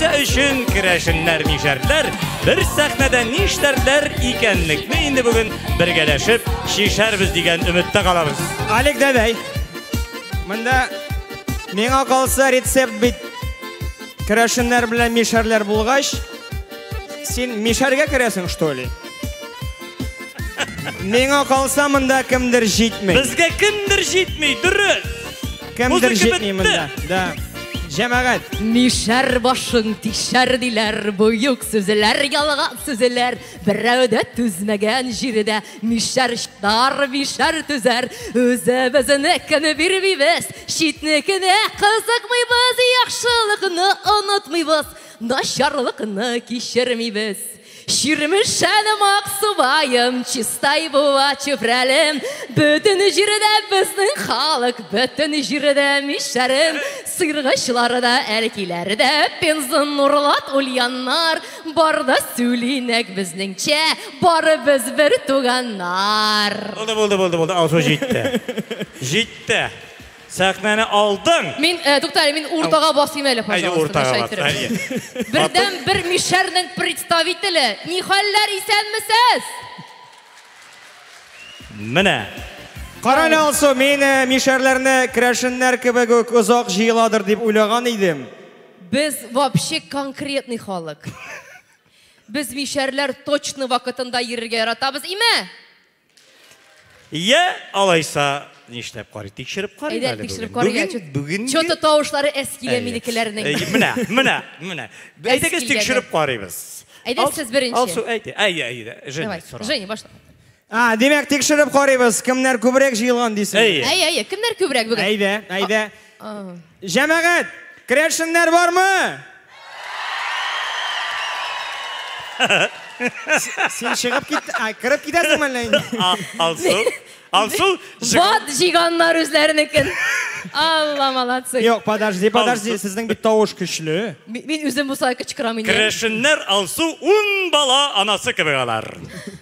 Нәрсә өчен керәшеннәр, мишәрләр бер сәхнәдә нишләрләр икәнлекне инде бүген бергәләшеп чишәрбез дигән өметтә калабыз. Алик дәдәй, монда миңа калса рецепт бит керәшеннәр белән мишәрләр булгач, син мишәргә керәсең, что ли? Миңа калса монда кемдер җитми. Безгә кемдер җитми, дөрес. Кемдер Музыка җитми бетте. монда. Да. Җәмәгать, Мишәр башың тишәр диләр, бу юк сүзләр, ялган сүзләр. Берәү дә түзмәгән җирдә мишәр чыдар, мишәр түзәр. Үзебезнекен бирмибез, читнекенә кызыкмыйбыз, яхшылыкны онытмыйбыз, начарлыкны кичермибез. Чирмешәнем, Аксубаем, Чистай, Буа, Чүпрәлем, бөтен җирдә безнең халык, бөтен җирдә мишәрем, сыйргычлар да, әлкиләр дә, Пенза, Нурлат, Ульяннар, бар да сөйлинек безнеңчә, бары без бер туганнар. Булды, булды, булды, булды. Алсу җитте. Җитте. Сәхнәне алдың. Мин, тукта әле, мин уртага басыйм әле, Әйдә, пожалуйста, уртага начать бас, иттереп. әйе. Бердән бер мишәрнең представителе. Ни хәлләр, исәнмесез? Менә. Кара әле, Алсу, мин мишәрләрне керәшеннәр кебек үк озак җыеладыр дип уйлаган идем. Без вообще конкретный халык. Без мишәрләр точно вакытында йөрергә яратабыз, име? Я, алайса, нишләп карый? Тикшереп карыйк Әйдә, әле тикшереп бүген. карыйк. Бүген, бүген. Чё-то тавышлары әз килә минекеләрнең. Менә, менә, менә. Әйдәгез килгәне. тикшереп карыйбыз. Әйдә, сез беренче. Алсу, әйдә, әйдә, әйдә. Женя, Давай, сора. Женя, башла. А, димәк, тикшереп карыйбыз, кемнәр күбрәк җыелган дисең. Әйе. Әй, әй, кемнәр күбрәк бүген? Әйдә, әйдә. Җәмәгать, керәшеннәр бармы? Син чыгып кит, а, кереп китәсеңме әллә инде? Алсу, Алсу, Ват җыйганнар үзләренекен. Алла, молодцы. Юк, подожди, подожди, Алсу. сезнең бит тавыш көчле. Мин үзем булса кычкырам инде. Керәшеннәр Алсу 10 бала анасы кебек алар.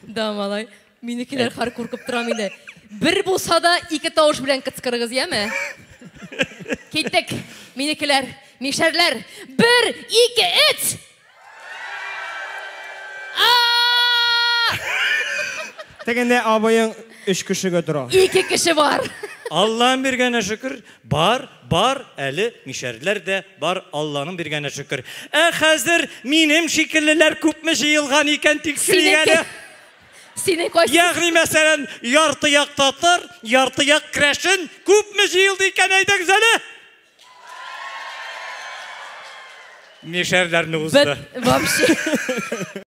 Да, малай. Минекеләр хәр куркып торам инде. Бер булса да ике тавыш белән кычкырыгыз, яме? Киттек. Минекеләр, мишәрләр. 1, 2, 3. Тегендә абыең 3 кешегә тора. 2 кеше бар. Аллаһның биргәненә шөкер, бар, бар, әле мишәрләр дә бар, Аллаһның биргәненә шөкер. Ә хәзер минем шикеллеләр күпме җыелган икән тикшерик әле. Синең кайсы? Ягъни мәсәлән, ярты як татар, ярты як керәшен күпме җыелды икән, әйдәгез әле. Мишәрләрне узды. Бет, вообще.